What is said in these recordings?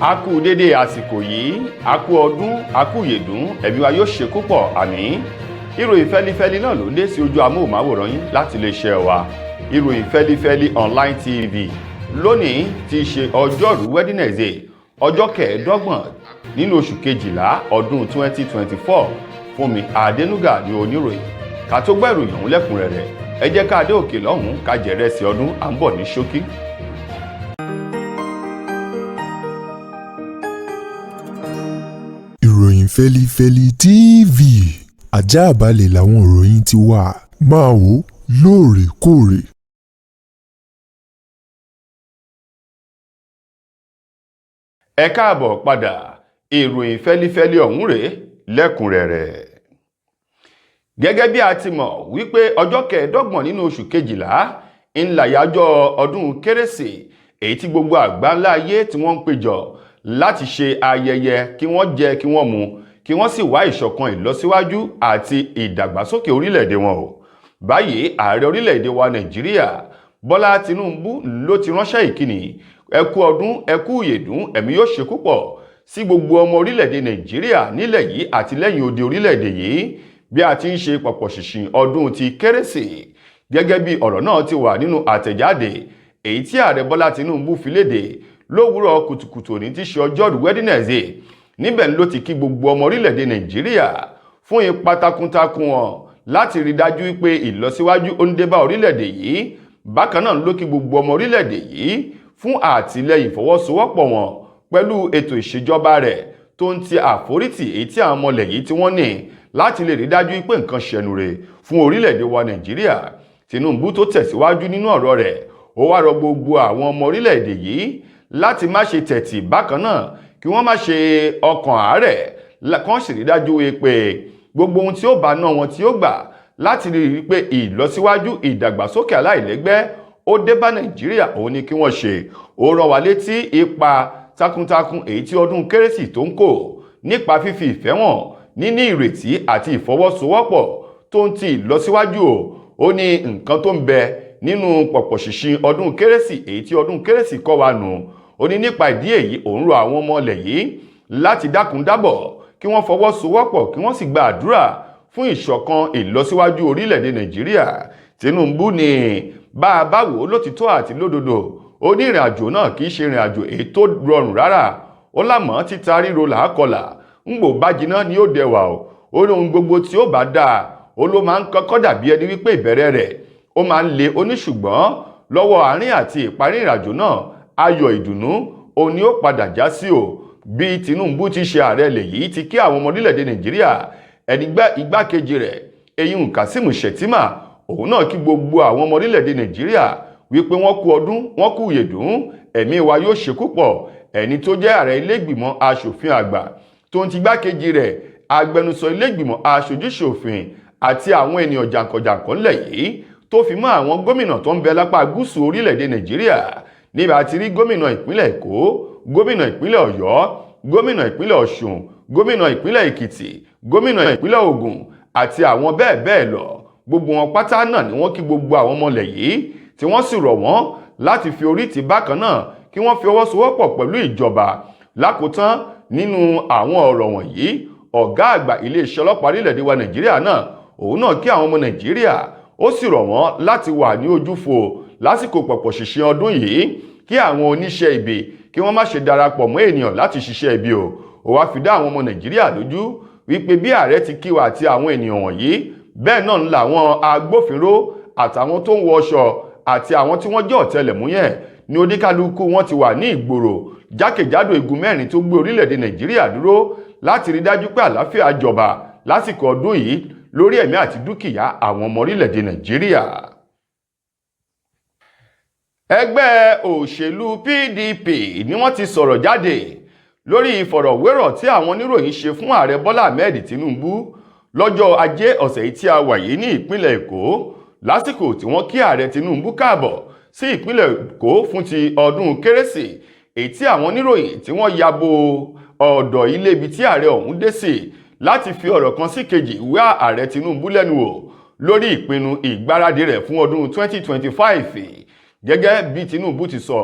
A kú dédé àsìkò yìí, a kú ọdún, a kú ìyèdún, ẹ̀mí wa yóò ṣe púpọ̀, àmín. Ìròyìn fẹ́lifẹ́li náà ló ń dé sí ojú amóhùnmáwòrán yín láti iléeṣẹ́ wa, Ìròyìn Fẹ́lifẹ́li Online TV. Lónìí tí í ṣe ọjọ́rú Wednesday, ọjọ́ 25 nínú oṣù kejìlá ọdún 2024, Fúnmi Adénúgà ní oníròyìn. Ká tó gbọ́ ìròyìn ọ̀hún lẹ́kùnrẹ́rẹ́, ẹ jẹ́ ká dé òkè lọ́hùn-ún, ká jẹ̀rẹ̀sì ọdún. À ń bọ̀ ní ṣókí. Ìròyìn Fẹ́lifẹ́li TV, ajáàbalẹ̀ làwọn ìròyìn ti wà, máa wò lóòrèkóòrè. Ẹ káàbọ̀ padà. Ìròyìn fẹ́lifẹ́li ọ̀hún rèé lẹ́kùnrẹ́rẹ́. Gẹ́gẹ́ bí a ti mọ̀ wípé ọjọ́ 25 nínú oṣù kejìlá ń làyájọ́ ọdún Kérésì, èyí tí gbogbo àgbáńlá ayé tí wọ́n ń péjọ láti ṣe ayẹyẹ, kí wọ́n jẹ, kí wọ́n mu, kí wọ́n sì wá ìṣọ̀kan, ìlọsíwájú àti ìdàgbàsókè orílẹ̀-èdè wọn o. Báyìí, ààrẹ orílẹ̀-èdè wa Nàìjíríà, Bọ́lá Tinubu, ló ti ránṣẹ́ ìkíni ẹ kú ọdún, ẹ kú ìyèdún, ẹ̀mí yóò ṣe púpọ̀ sí gbogbo ọmọ orílẹ̀-èdè Nàìjíríà nílẹ̀ yìí àti lẹ́yìn odi orílẹ̀-èdè yìí bí a ti ń ṣe pọ̀pọ̀ ṣìnṣìn ọdún ti Kérésì. Gẹ́gẹ́ bí ọ̀rọ̀ náà ti wà nínú àtẹ̀jáde èyí tí ààrẹ Bọ́lá Tinubu fi léde lówùúrọ̀ kùtùkùtù òní tí ṣe ọjọ́rú Wednesday, níbẹ̀ ló ti kí gbogbo ọmọ orílẹ̀-èdè Nàìjíríà fún ipa takuntakun wọn láti rí dájú pé ìlọsíwájú ó ń dé bá orílẹ̀-èdè yìí. Bákan náà ló kí gbogbo ọmọ orílẹ̀-èdè yìí fún àtìlẹ́yìn ìfọwọ́sowọ́pọ̀ wọn pẹ̀lú ètò ìṣèjọba rẹ̀ tó ń ti àforítì èyí tí àwọn ọmọlẹ̀ yìí tí wọ́n ní láti lè rí dájú pé nǹkan ṣẹnure fún orílẹ̀-èdè wa Nàìjíríà. Tinubu tó tẹ̀síwájú nínú ọ̀rọ̀ rẹ̀, ó wá rọ gbogbo àwọn ọmọ orílẹ̀-èdè yìí láti má ṣe tẹ̀tì, bákan náà kí wọ́n má ṣe ọkàn àárẹ̀, kán sì rí dájú pé gbogbo ohun tí ó bá ná wọn tí ó gbà láti rí i pé ìlọsíwájú, ìdàgbàsókè aláìlẹ́gbẹ́ ó dé bá Nàìjíríà, òun ni kí wọ́n ṣe. Ó rán wa létí ipa takuntakun èyí tí ọdún Kérésì tó ń kó nípa fífi ìfẹ́ hàn, níní ìrètí àti ìfọwọ́sowọ́pọ̀ tó ń ti ìlọsíwájú o. Ó ní nǹkan tó ń bẹ nínú pọ̀pọ̀ ṣìnṣìn ọdún Kérésì èyí tí ọdún Kérésì kọ́ wa nù. Ó ní nípa ìdí èyí, òun rọ àwọn ọmọ ilẹ̀ yìí láti dákun dábọ̀, kí wọ́n fọwọ́sowọ́pọ̀, kí wọ́n sì gba àdúrà fún ìṣọ̀kan, ìlọsíwájú orílẹ̀-èdè Nàìjíríà. Tinubu ní bá a bá wò ó lótìtọ́ àti lódodo, ó ní ìrìn àjò náà kì í ṣe ìrìn àjò èyí tó rọrùn rárá. Ó lámọ̀ títa ríro làákọlà ń gbò bá jiná ni ó dẹwà o. Ó ní ohun gbogbo tí ó bá dáa, ó ló máa ń kọ́kọ́ dàbí ẹni wípé ìbẹ̀rẹ̀ rẹ̀ ó máa ń le. Ó ní ṣùgbọ́n lọ́wọ́ àárín àti ìparí ìrìnàjò náà, ayọ̀ ìdùnnú òun ni ó padà já sí o. Bí Tinubu ti ṣe ààrẹ ilẹ̀ yìí ti kí àwọn ọmọ orílẹ̀-èdè Nàìjíríà, ẹni igbákejì rẹ̀, eyín Kazeem Shettima, òun náà kí gbogbo àwọn ọmọ orílẹ̀-èdè Nàìjíríà wípé wọ́n kú ọdún, wọ́n kú ìyèdún, ẹ̀mí wa yóò ṣe púpọ̀. Ẹni tó jẹ́ ààrẹ ilé-ìgbìmọ̀ aṣòfin àgbà tó ń ti igbákejì rẹ̀, agbẹnusọ ilé-ìgbìmọ̀ aṣojúṣòfin àti àwọn ènìyàn jàǹkànjàǹkàn ńlẹ̀ yìí, tó fi mọ́ àwọn gómìnà tó ń bẹ lápá gúúsù orílẹ̀-èdè Nàìjíríà, níbi àti rí gómìnà ìpínlẹ̀ Èkó, gómìnà ìpínlẹ̀ Ọ̀yọ́, gómìnà ìpínlẹ̀ Ọ̀ṣun, gómìnà ìpínlẹ̀ Èkìtì, gómìnà ìpínlẹ̀ Ògùn àti àwọn bẹ́ẹ̀ bẹ́ẹ̀ lọ. Gbogbo wọn pátá náà ni wọ́n kí gbogbo àwọn ọmọ ilẹ̀ yìí, tí wọ́n sì rọ̀ wọ́n láti fi orí tì, bákan náà kí wọ́n fi ọwọ́ sowọ́pọ̀ pẹ̀lú ìjọba. Lákòótán nínú àwọn ọ̀rọ̀ wọ̀nyí, ọ̀gá àgbà iléeṣẹ́ ọlọ́pàá orílẹ̀-èdè wa Nàìjíríà náà, òun náà kí àwọn ọmọ Nàìjíríà, ó sì rọ̀ wọ́n láti wà ní ojúfò lásìkò pọ̀pọ̀ ṣìnṣìn ọdún yìí, kí àwọn oníṣẹ́ ibi kí wọ́n má ṣe darapọ̀ mọ́ ènìyàn láti ṣiṣẹ́ ibi o. Ó wá fi dá àwọn ọmọ Nàìjíríà lójú wípé bí ààrẹ ti kí wa àti àwọn ènìyàn wọ̀nyí, bẹ́ẹ̀ náà ń làwọn agbófinró àtàwọn tó ń wọṣọ àti àwọn tí wọ́n jẹ́ ọ̀tẹlẹ̀múyẹ́ ní oníkálukú wọn ti wà ní ìgboro jákèjádò igun mẹ́rin tó gbé orílẹ̀-èdè Nàìjíríà dúró láti rí dájú pé àlàáfíà jọba lásìkò ọdún yìí lórí ẹ̀mí àti dúkìá àwọn ọmọ orílẹ̀-èdè Nàìjíríà. Ẹgbẹ́ òṣèlú PDP ni wọ́n ti sọ̀rọ̀ jáde lórí ìfọ̀rọ̀wérọ̀ tí àwọn oníròyìn ṣe fún ààrẹ Bọ́lá Ahmed Tinubu lọ́jọ́ Ajé ọ̀sẹ̀ yìí tí a wà yìí ní ìpínlẹ̀ Èkó, lásìkò tí wọ́n kí ààrẹ Tinubu káàbọ̀ sí ìpínlẹ̀ Èkó fún ti ọdún Kérésì, èyí tí àwọn oníròyìn tí wọ́n ya bo ọ̀dọ̀ ilé ibi tí ààrẹ ọ̀hún dé sí láti fi ọ̀rọ̀ kan sí kejì wá ààrẹ Tinubu lẹ́nu wò lórí ìpinnu ìgbáradì rẹ̀ fún ọdún 2025. Gẹ́gẹ́ bí Tinubu ti sọ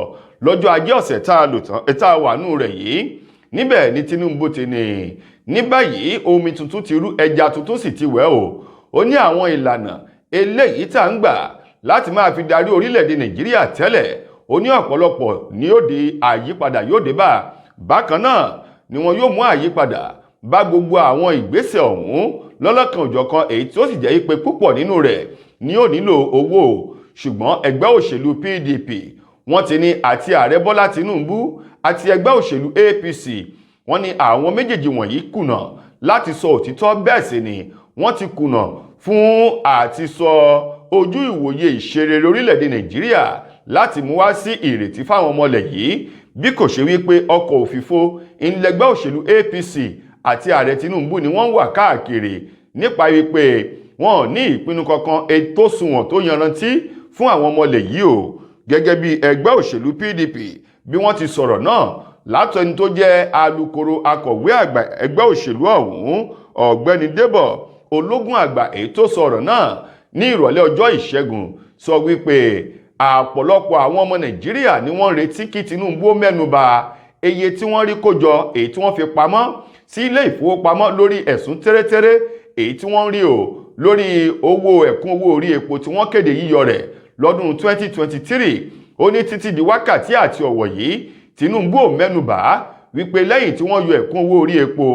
Lọ́jọ́ Ajé ọ̀sẹ̀ tá a lò tán, tá a wà nù rẹ̀ yìí, níbẹ̀ ni Tinubu ti ní ní báyìí omi tuntun ti rú, ẹja tuntun sì ti wẹ̀ o. Ó ní àwọn ìlànà eléyìí tá ń gbà láti máa fi darí orílẹ̀-èdè Nàìjíríà tẹ́lẹ̀, ó ní ọ̀pọ̀lọpọ̀ ní ó di àyípadà yóò dé bá. Bákan náà ni wọn yóò mú àyípadà bá gbogbo àwọn ìgbésẹ̀ ọ̀hún lọ́lọ́kan òjọ̀kan, èyí tí ó sì jẹ́ pé púpọ̀ nínú rẹ̀ ni ó nílò owó. Ṣùgbọ́n ẹgbẹ́ òṣèlú PDP, wọ́n ti ní àti ààrẹ Bọ́lá Tinubu àti ẹgbẹ́ òṣèlú APC, wọ́n ní àwọn méjèèjì wọ̀nyí kùnà láti sọ òtítọ́, bẹ́ẹ̀ sì ni wọ́n ti kùnà fún àti sọ ojú ìwòye ìṣerere orílẹ̀-èdè Nàìjíríà láti mú wá sí ìrètí fáwọn ọmọlẹ̀ yìí, bí kò ṣe wípé ọkọ̀ òfìfo ìlẹgbẹ́ òṣèlú APC àti ààrẹ Tinubu ni wọ́n ń wà káàkiri, nípa wípé wọn ò ní ìpinnu kankan ètò sunwọ̀n tó yanrantí fún àwọn ọmọlẹ̀ yìí o. Gẹ́gẹ́ bí ẹgbẹ́ òṣèlú PDP bí wọ́n ti sọ̀rọ̀ náà látọni tó jẹ́ alukoro akọ̀wé àgbà ẹgbẹ́ òṣèlú ọ̀hún, Ọ̀gbẹ́ni Débọ̀ Ológun Àgbà, èyí tó sọ̀rọ̀ náà ní ìrọ̀lẹ́ ọjọ́ Ìṣẹ́gun, sọ wípé àpọ̀lọpọ̀ àwọn ọmọ Nàìjíríà ni wọ́n ń retí kí Tinubu ó mẹ́nuba iye tí wọ́n rí kójọ, èyí tí wọ́n fi pamọ́ sí ilé ìfowópamọ́, lórí ẹ̀sùn tẹ́rẹ́tẹ́rẹ́ èyí tí wọ́n ń rí o lórí owó ẹ̀kún owó orí epo tí wọ́n kéde yíyọ rẹ̀ lọ́dún 2023. Ó ní títí di wákàtí àti ọ̀wọ̀ yìí, Tinubu ò mẹ́nubà wípé lẹ́yìn tí wọ́n yọ ẹ̀kún owó orí epo,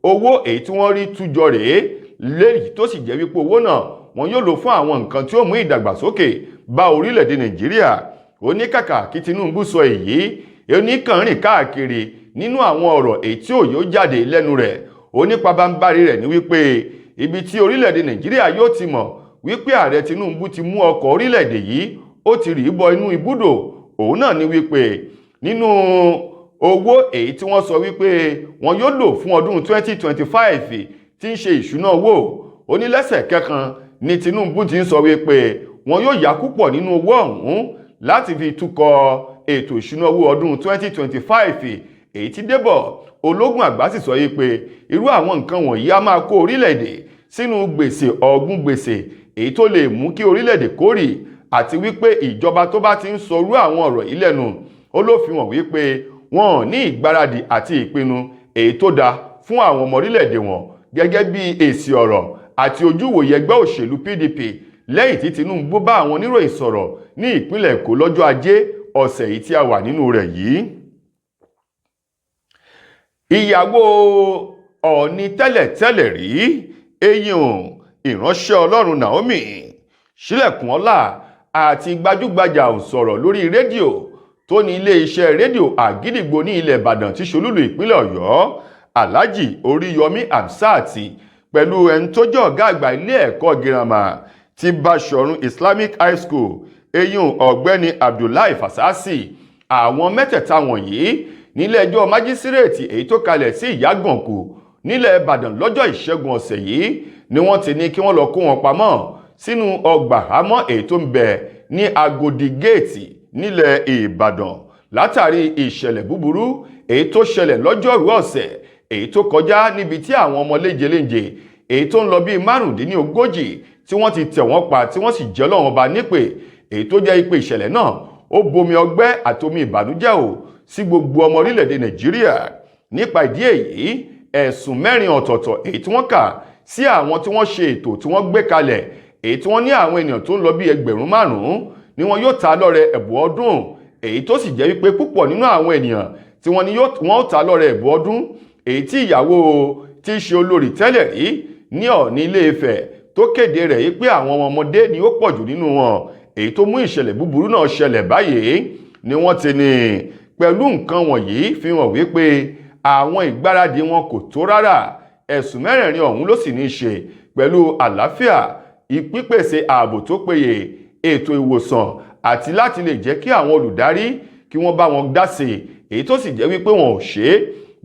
owó èyí tí wọ́n rí tújọ rèé, léyìí tó sì jẹ́ wípé owó náà wọn yóò lò fún àwọn nǹkan tí ó mú ìdàgbàsókè bá orílẹ̀-èdè Nàìjíríà. Ó ní kàkà kí Tinubu sọ èyí, oníkànrìn káàkiri nínú àwọn ọ̀rọ̀ èyí tí òye ó jáde lẹ́nu rẹ̀. Ó ní pabambarì rẹ̀ ní wípé ibi tí orílẹ̀-èdè Nàìjíríà yóò ti mọ̀ wípé ààrẹ Tinubu ti mú ọkọ̀ orílẹ̀-èdè yìí, ó ti rì í bọ inú ibùdó òun náà ní wípé nínú owó èyí tí wọ́n sọ wípé wọn yóò lò fún ọdún 2025 tí ń ṣe ìṣúná owó, onílẹ́sẹ̀ kẹkan ní Tinubu ti ń sọ wípé wọn yóò yá púpọ̀ nínú owó ọ̀hún láti fi tukọ̀ ètò ìṣúná owó ọdún 2025, èyí tí Débọ̀ Ológun Àgbà sì sọ wípé irú àwọn nǹkan wọ̀nyí á máa kó orílẹ̀-èdè sínú gbèsè ọ̀gbun gbèsè, èyí tó lè mú kí orílẹ̀-èdè kórì, àti wípé ìjọba tó bá ti ń sọrú àwọn ọ̀rọ̀ yìí lẹ́nu, ó ló fi hàn wípé wọn ò ní ìgbáradì àti ìpinnu èyí tó dáa fún àwọn ọmọ orílẹ̀-èdè wọn. Gẹ́gẹ́ bí èsì ọ̀rọ̀ àti ojúwòye ẹgbẹ́ òṣèlú PDP lẹ́yìn tí Tinubu bá àwọn oníròyìn sọ̀rọ̀ ní ìpínlẹ̀ Èkó lọ́jọ́ Ajé ọ̀sẹ̀ yìí tí a wà nínú rẹ̀ yìí. Ìyàwó Ọ̀ọ̀ni tẹ́lẹ̀tẹ́lẹ̀ rí, eyín ìránṣẹ́ Ọlọ́run Naomi Sílẹ̀kùnọ́lá, àti gbajúgbajà òǹsọ̀rọ̀ lórí rédíò tó ní iléeṣẹ́ rédíò Àgídìgbo ní ilẹ̀ Ìbàdàn tí ṣolúlù ìpínlẹ̀ Ọ̀yọ́, Alhaji Oríyọmí Hamzat, pẹ̀lú ẹni tó jẹ́ ọ̀gá àgbà ilé ẹ̀kọ́ girama ti Báṣọ̀run Islamic High School, eyín ọ̀gbẹ́ni Abdullahi Fasasi, àwọn mẹ́tẹ̀ẹ̀ta wọ̀nyí nílé ẹjọ́ májísírèètì èyí tó kalẹ̀ sí Ìyágànkù nílẹ̀ Ìbàdàn lọ́jọ́ Ìṣẹ́gun ọ̀sẹ̀ yìí ni wọ́n ti ní kí wọ́n lọ kó wọn pamọ́ sínú ọgbà àhámọ́ èyí tó ń bẹ ní Agodi Géètì nílẹ̀ Ìbàdàn, látàrí ìṣẹ̀lẹ̀ búburú èyí tó ṣẹlẹ̀ lọ́jọ́rùú ọ̀sẹ̀ èyí tó kọjá, níbi tí àwọn ọmọ léjeléje èyí tó ń lọ bíi 35 tí wọ́n ti tẹ̀ wọ́n pa, tí wọ́n sì jẹ́ Ọlọ́run ọba nípè, èyí tó jẹ́ ìpè ìṣẹ̀lẹ̀ náà ó bomi ọgbẹ́ àti omi ìbànújẹ́ ò sí gbogbo ọmọ orílẹ̀-èdè Nàìjíríà. Nípa ìdí èyí, ẹ̀sùn mẹ́rin ọ̀tọ̀ọ̀tọ̀ èyí tí wọ́n kà sí àwọn tí wọ́n ṣe ètò tí wọ́n gbé kalẹ̀, èyí tí wọ́n ní àwọn ènìyàn tó ń lọ bí 5,000 ni wọ́n yóò ta lọ́rẹ ẹ̀bùn ọdún, èyí tó sì jẹ́ wípé púpọ̀ nínú àwọn ènìyàn tí wọ́n ní wọ́n ta lọ́rẹ ẹ̀bùn ọdún, èyí tí ìyàwó tí í ṣe olórí tẹ́lẹ̀ rí ní Ọ̀ọ̀ni Ilé Ifẹ̀ tó kéde rẹ̀ yìí pé àwọn ọmọdé ni ó pọ̀jù nínú wọn, èyí tó mú ìṣẹ̀lẹ̀ búburú náà ṣẹlẹ̀ báyìí, ni wọ́n ti ní pẹ̀lú nǹkan wọ̀nyí fi hàn wípé àwọn ìgbáradì wọn kò tó rárá. Ẹ̀sùn mẹ́rẹ̀ẹ̀rin ọ̀hún ló sì ní í ṣe pẹ̀lú àlàáfíà, ìpípèsè ààbò tó péye, ètò ìwòsàn, àti láti lè jẹ́ kí àwọn olùdarí kí wọ́n bá wọn dá sí, èyí tó sì jẹ́ wípé wọn ò ṣe é.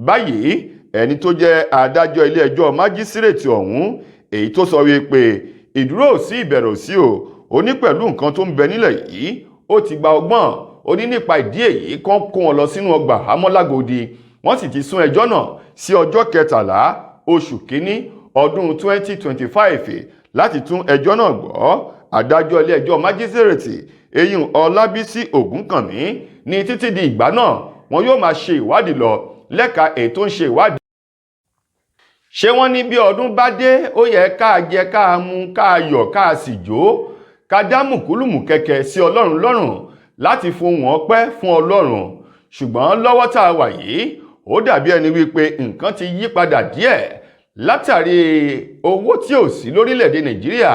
Báyìí, ẹni tó jẹ́ adájọ́ ilé ẹjọ́ májísírèètì ọ̀hún, èyí tó sọ wípé ìdúró ò sí, ìbẹ̀rẹ̀ ò sí o, ó ní pẹ̀lú nǹkan tó ń bẹ nílẹ̀ yìí, ó ti gba ọgbọ́n. Ó ní nípa ìdí èyí, kán kó wọn lọ sínú ọgbà àhámọ́ Lágòdì. Wọ́n sì ti sún ẹjọ́ náà sí ọjọ́ 13 oṣù kínní ọdún 2025 láti tún ẹjọ́ náà gbọ́. Adájọ́ ilé ẹjọ́ májísírèètì, eyín Ọlábísí Ògúnkànmí. Ní títí di ìgbà náà, wọn yóò máa ṣe ìwádìí lọ lẹ́ka èyí tó ń ṣe ìwádìí. Ṣé wọ́n ní bí ọdún bá dé, ó yẹ ká jẹ, ká mu, ká yọ̀, ká sì jó, ká dá mùkúlùmù kẹ̀kẹ́ sí Ọlọ́run lọ́rùn láti fohùn ọpẹ́ fún Ọlọ́run. Ṣùgbọ́n lọ́wọ́ tá a wà yìí, ó dàbí ẹni wípé nǹkan ti yí padà díẹ̀ látàrí owó tí ò sí lórílẹ̀‐èdè Nàìjíríà,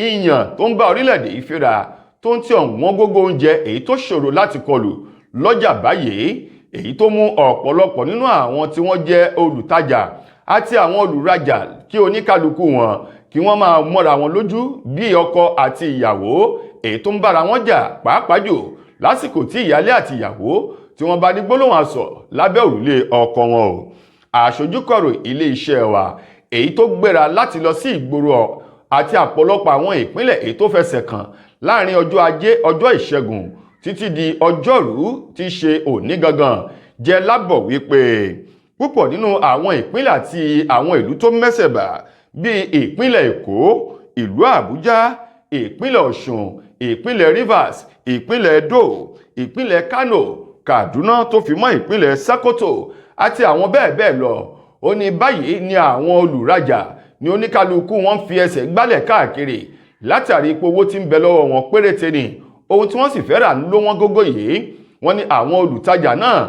ìyàn tó ń bá orílẹ̀‐èdè yìí fínra, tó ń tí ọ̀wọ́n gógó oúnjẹ èyí tó ṣòro láti kọlù lọ́jà báyìí, èyí tó mú ọ̀pọ̀lọpọ̀ nínú àwọn tí wọ́n jẹ́ olùtajà àti àwọn olùrajà kí oníkálukú wọn kí wọ́n máa mọ́ra wọn lójú bí ọkọ àti ìyàwó èyí tó ń bára wọn jà, pàápàá jù lásìkò tí ìyálé àti ìyàwó tí wọ́n bá ní gbólóhùn asọ̀ lábẹ́ òrùlé ọkọ wọn o. Àṣojúkọ̀rò ilé iṣẹ́ wa èyí tó gbéra láti lọ sí ìgboro àti àpọ̀lọpọ̀ àwọn ìpínlẹ̀ èyí tó fẹsẹ̀ kàn láàrin ọjọ́ Ajé, ọjọ́ Ìṣẹ́gun títí di Ọjọ́rú tí ṣe òní gangan jẹ́ lábọ̀ wípé púpọ̀ nínú àwọn ìpínlẹ̀ àti àwọn ìlú tó mẹ́sẹ̀bà bíi ìpínlẹ̀ Èkó, ìlú Àbújá, ìpínlẹ̀ Ọ̀ṣun, ìpínlẹ̀ Rivers, ìpínlẹ̀ Edo, ìpínlẹ̀ Kano, Kaduna, tó fi mọ́ ìpínlẹ̀ Sokoto àti àwọn bẹ́ẹ̀ bẹ́ẹ̀ lọ. Ó ní báyìí ni àwọn olùrajà ní oníkálukú wọn fi ẹsẹ̀ gbálẹ̀ káàkiri látàrí pé owó tí ń bẹ lọ́wọ́ wọn péréte ni, ohun tí wọ́n sì fẹ́ rà ló wọ́n gógó yìí. Wọ́n ní àwọn olùtajà náà,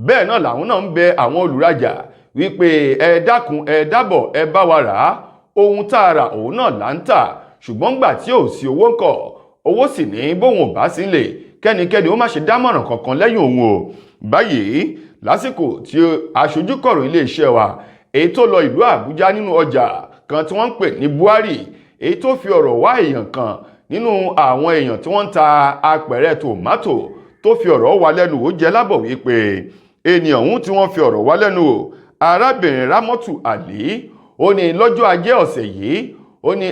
bẹ́ẹ̀ náà làwọn náà ń bẹ àwọn olùrajà wípé ẹ dákun, ẹ dábọ̀, ẹ bá wa rà á. Ohun tá a rà, òun náà là ń tà, ṣùgbọ́n gbà tí ò sí owó ńkọ́? Owó sì ní bóun ò bá sí lè kẹ́nikẹ́ni ó má ṣe dámọ̀ràn kankan lẹ́yìn òun o. Báyìí, lásìkò tí aṣojúkọ̀rọ̀ iléeṣẹ́ wa èyí tó lọ ìlú Àbújá, nínú ọjà kan tí wọ́n ń pè ní Buhari, èyí tó fi ọ̀rọ̀ wá èèyàn kan nínú àwọn èèyàn tí wọ́n ń ta apẹ̀rẹ̀ tòmátò tó fi ọ̀rọ̀ wá lẹ́nu wò, jẹ́ lábọ̀ wípé ènìyàn ọ̀hún tí wọ́n fi ọ̀rọ̀ wá lẹ́nu wò, arábìnrin Rámọ́tù Àlí, ó ní lọ́jọ́ Ajé ọ̀sẹ̀ yìí, ó ní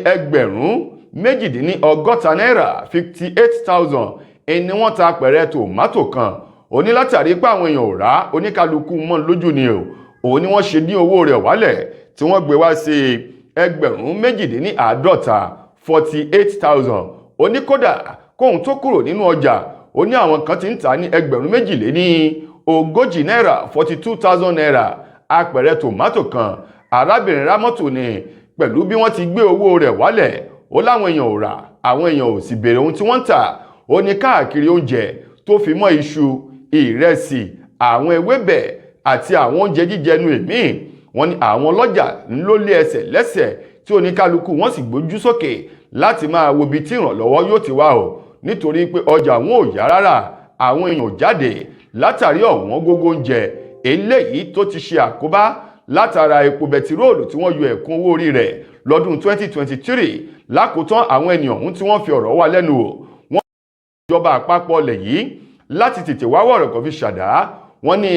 62,000 náírà, 58,000, ẹni wọ́n ta apẹ̀rẹ̀ tòmátò kan. Ó ní látàrí pé àwọn èèyàn ò rà, oníkálukú mọ́ lójú ni o, òun ni wọ́n ṣe dín owó rẹ̀ wálẹ̀ tí wọ́n gbé wá sí 52,000, 48,000. Ó ní kódà kóun tó kúrò nínú ọjà, ó ní àwọn kan ti ń tà ní 42,000 náírà, 42,000 naira apẹ̀rẹ̀ tòmátò kan. Arábìnrin Rámọ́tò ni pẹ̀lú bí wọ́n ti gbé owó rẹ̀ wálẹ̀, ó láwọn èèyàn ò rà, àwọn èèyàn ò sì béèrè ohun tí wọ́n ń tà. Ó ní káàkiri oúnjẹ tó fi mọ́ iṣu, ìrẹsì, àwọn ewébẹ̀ àti àwọn oúnjẹ jíjẹnu èmíì, wọ́n ní àwọn ọlọ́jà ló lé ẹsẹ̀ lẹ́sẹ̀ tí oníkálukú wọ́n sì gbójú sókè láti máa wo ibi tí ìrànlọ́wọ́ yóò ti wá o, nítorí pé ọjà wọn ò yá rárá, àwọn èèyàn ò jáde látàrí ọ̀wọ́n gógó oúnjẹ eléyìí tó ti ṣe àkóbá látara epo bẹtiróòlù tí wọ́n yọ ẹ̀kún owó orí rẹ̀ lọ́dún 2023. Lákòótán, àwọn ènìyàn ọ̀hún tí wọ́n fi ọ̀rọ̀ wá lẹ́nu wò, wọ́n ìjọba àpapọ̀ ilẹ̀ yìí láti tètè wá wọ̀rọ̀ kan fi ṣàdá. Wọ́n ní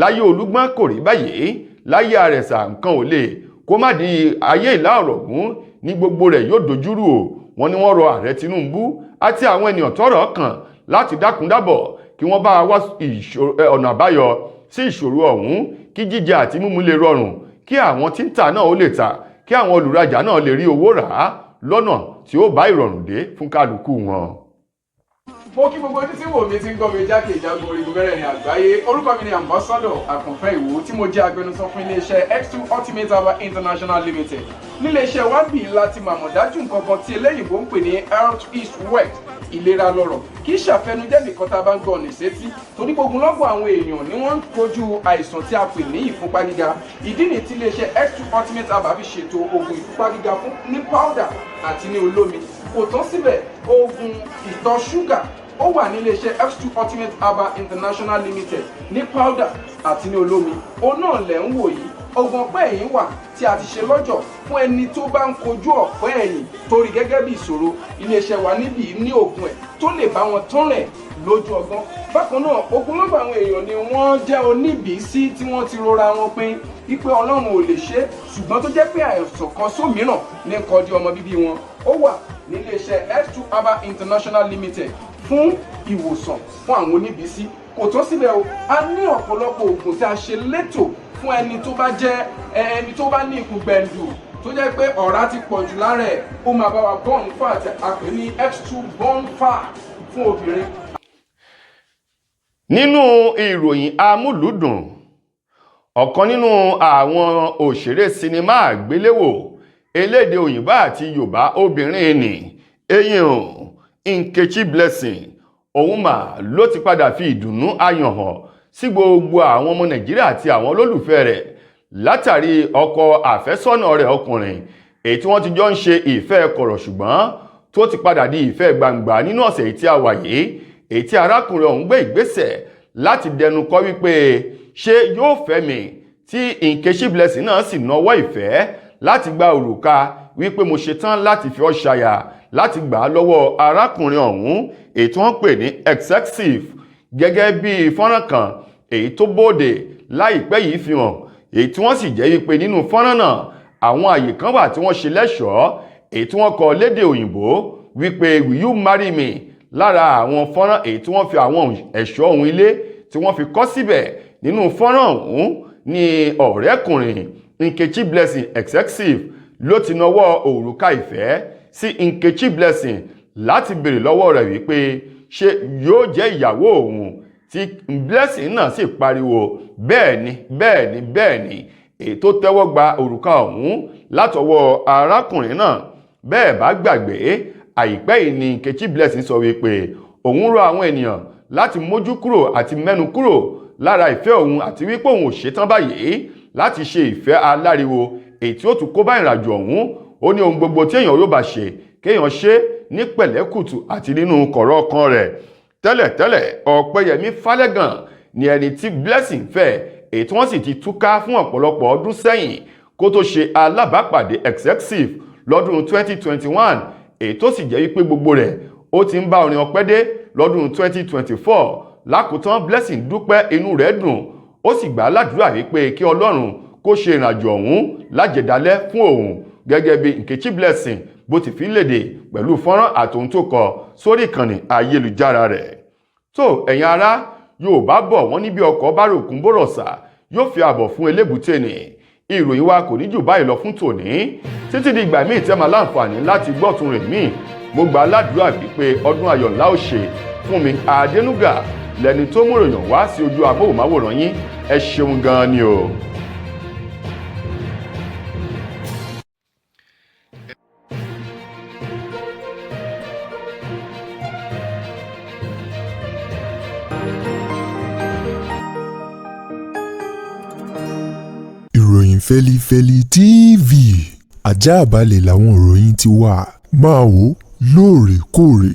láyé Olúgbọ́n kò rí báyìí, láyé Àrẹ̀sà nǹkan ò lè kó má di ayé Ìlà Ọ̀ràngún ní gbogbo rẹ̀ yóò dojúrú o. Wọ́n ní wọ́n rọ Ààrẹ Tinubu àti àwọn ènìyàn tọ́rọ̀ kàn láti dákun dábọ̀ kí wọ́n bá wá ọ̀nà àbáyọ sí ìṣòro ọ̀hún, kí jíjẹ àti mímu lè rọrùn, kí àwọn tí ń tà náà ó lè tà, kí àwọn olùrajà náà lè rí owó rà á lọ́nà tí ó bá ìrọ̀rùn dé fún kálukú wọn. Mo kí gbogbo ojú tí wò mí, tí ń gbọ́ mi jákèjádò orígun mẹ́rẹ̀ẹ̀rin àgbáyé. Orúkọ mi ni Ambassador Àkànfẹ́ Ìwò, tí mo jẹ́ agbẹnusọ fún iléeṣẹ́ X2 Ultimate Herbal International Limited. Níléeṣẹ́ wa bí láti màmọ̀ dájú nǹkan kan tí eléyìnbó ń pè ní health is wealth, ìlera lọ́rọ̀. Kì í ṣàfẹnujẹ́ nìkan tá a bá ń gbọ́ ọ̀nà ìsétí, torí gbogbo lọ́gbọ̀n àwọn èèyàn ni wọ́n ń kojú àìsàn tí a pè ní ìfúnpá gíga. Ìdí nìyí tí iléeṣẹ́ X2 Ultimate Herbal fi ṣètò oògùn ìfúnpá gíga fún ní powder àti ní olómi. Kò tán síbẹ̀, oògùn ìtọ̀ ṣúgà ó wà ní iléeṣẹ́ X2 Ultimate Herbal International Limited ní powder àti ní olómi. Òun náà lẹ̀ ń wò yìí. Oògùn ọ̀pẹ́ ẹ̀yìn wà tí a ti ṣe lọ́jọ̀ fún ẹni tó bá ń kojú ọ̀pẹ́ ẹ̀yìn torí gẹ́gẹ́ bí ìṣòro. Iléeṣẹ́ wa níbí ní oògùn ẹ̀ tó lè bá wọn tán rẹ̀ lójú ọgbọ́n. Bákan náà, ogunlọ́gọ̀ àwọn èèyàn ni wọ́n jẹ́ oníbìísí tí wọ́n ti rora wọn pin wípé Ọlọ́run ò lè ṣe, ṣùgbọ́n tó jẹ́ pé àìsàn kan sómìíràn ní kọjú ọmọ bíbí wọn. Ó wà níléeṣẹ́ X2 Herbal International Limited fún ìwòsàn fún àwọn oníbìísí. Kò tó síbẹ̀ o, a ní ọ̀pọ̀lọpọ̀ oògùn tí a ṣe létò fún ẹni tó bá jẹ́ ẹni tó bá ní ikùn gbẹ̀ǹdù, tó jẹ́ pé ọ̀rá ti pọ̀ jù lára ẹ̀. Ó máa bá wa burn fat, a pè ní X2 burn fat fún obìnrin. Nínú ìròyìn amúlùúdùn, ọ̀kan nínú àwọn òṣèré sinimá àgbéléwò elédè òyìnbó àti Yorùbá obìnrin nì eyín Nkechi Blessing, òun mà ló ti padà fi ìdùnnú ayọ̀ hàn sí gbogbo àwọn ọmọ Nàìjíríà àti àwọn olólùfẹ́ rẹ̀ látàrí ọkọ àfẹ́sọ́nà rẹ̀ ọkùnrin èyí tí wọ́n ti jọ ń ṣe ìfẹ́ kọ̀rọ̀, ṣùgbọ́n tó ti padà di ìfẹ́ gbangba nínú ọ̀sẹ̀ tí a wà yìí, èyí tí arákùnrin ọ̀hún gbé ìgbésẹ̀ láti dẹnu kọ́ wípé ṣé yóò fẹ́ mi, tí Nkechi Blessing náà sì nawọ́ ìfẹ́ láti gba òrùka wípé mo ṣetán láti fi ọ́ ṣaya, láti gbà á lọ́wọ́ arákùnrin ọ̀hún èyí tí wọ́n pè ní Excessive. Gẹ́gẹ́ bí fọ́nrán kan èyí tó bóde láìpẹ́ yìí fi hàn, èyí tí wọ́n sì jẹ́ wípé nínú fọ́nrán náà àwọn àyè kan wà tí wọ́n ṣe lẹ́ṣọ̀ọ́, èyí tí wọ́n kọ lédè òyìnbó wípé "Will you marry me?" Lára àwọn fọ́nrán èyí tí wọ́n fi àwọn ẹ̀ṣọ́ ohun ilé tí wọ́n fi kọ́ síbẹ̀ nínú fọ́nrán ọ̀hún ni ọ̀rẹ́kùnrin Nkechi Blessing Excessive ló ti nawọ́ òrùka ìfẹ́ sí Nkechi Blessing láti béèrè lọ́wọ́ rẹ̀ wípé ṣé yóò jẹ́ ìyàwó òun, tí Blessing náà sì pariwo bẹ́ẹ̀ ni, bẹ́ẹ̀ ni, bẹ́ẹ̀ ni, èyí tó tẹ́wọ́ gba òrùka ọ̀hún látọwọ́ arákùnrin náà. Bẹ́ẹ̀ bá gbàgbé, àìpẹ́ yìí ni Nkechi Blessing sọ wípé òun rọ àwọn ènìyàn láti mójú kúrò àti mẹ́nu kúrò lára ìfẹ́ òun, àti wípé òun ò ṣetán báyìí láti ṣe ìfẹ́ aláriwo èyí tí ó tún kó bá ìrìnàjò ọ̀hún. Ó ní ohun gbogbo tí èèyàn yóò bá ṣe, kéèyàn ṣe ní pẹ̀lẹ́kùtù àti nínú kọ̀rọ̀ ọkàn rẹ̀. Tẹ́lẹ̀tẹ́lẹ̀, Ọ̀pẹ́yẹmí Fálẹ́gàn ni ẹni tí Blessing fẹ́, èyí tí wọ́n sì ti túká fún ọ̀pọ̀lọpọ̀ ọdún sẹ́yìn kó tó ṣe alábàápàdé Excessive lọ́dún 2021, èyí tó sì jẹ́ wípé gbogbo rẹ̀ ó ti ń bá orin ọpẹ́ dé lọ́dún 2024. Lákòótán, Blessing dúpẹ́, inú rẹ̀ dùn, ó sì gbà á ládùúrà wípé kí Ọlọ́run kó ṣe ìrìnàjò ọ̀hún lájẹ̀dálẹ́ fún òun, gẹ́gẹ́ bí Nkechi Blessing bó ti fi léde pẹ̀lú fọ́nrán àtòhun tó kọ sórí ìkànnì ayélujára rẹ̀. Tó ẹ̀yin ará, Yorùbá bọ̀ wọ́n ní bí ọkọ̀ bá ròkun bórọ̀sà, yóò fi àbọ̀ fún elébùté ni. Ìròyìn wa kò ní jù báyìí lọ fún tòní. Títí di ìgbà míì tẹ́ máa láǹfààní láti gbọ́tun rẹ̀ míì, mo gbà á ládùúrà wípé ọdún ayọ̀ ńlá ó ṣe fún mi. Adénúgà lẹni tó mú ìròyìn wá sí ojú amóhùnmáwòrán yín. Ẹ ṣeun gan-an ni o. Ìròyìn Fẹ́lifẹ́li TV, ajá balẹ̀ làwọn ìròyìn ti wà. Máa wò lóòrèkóòrè.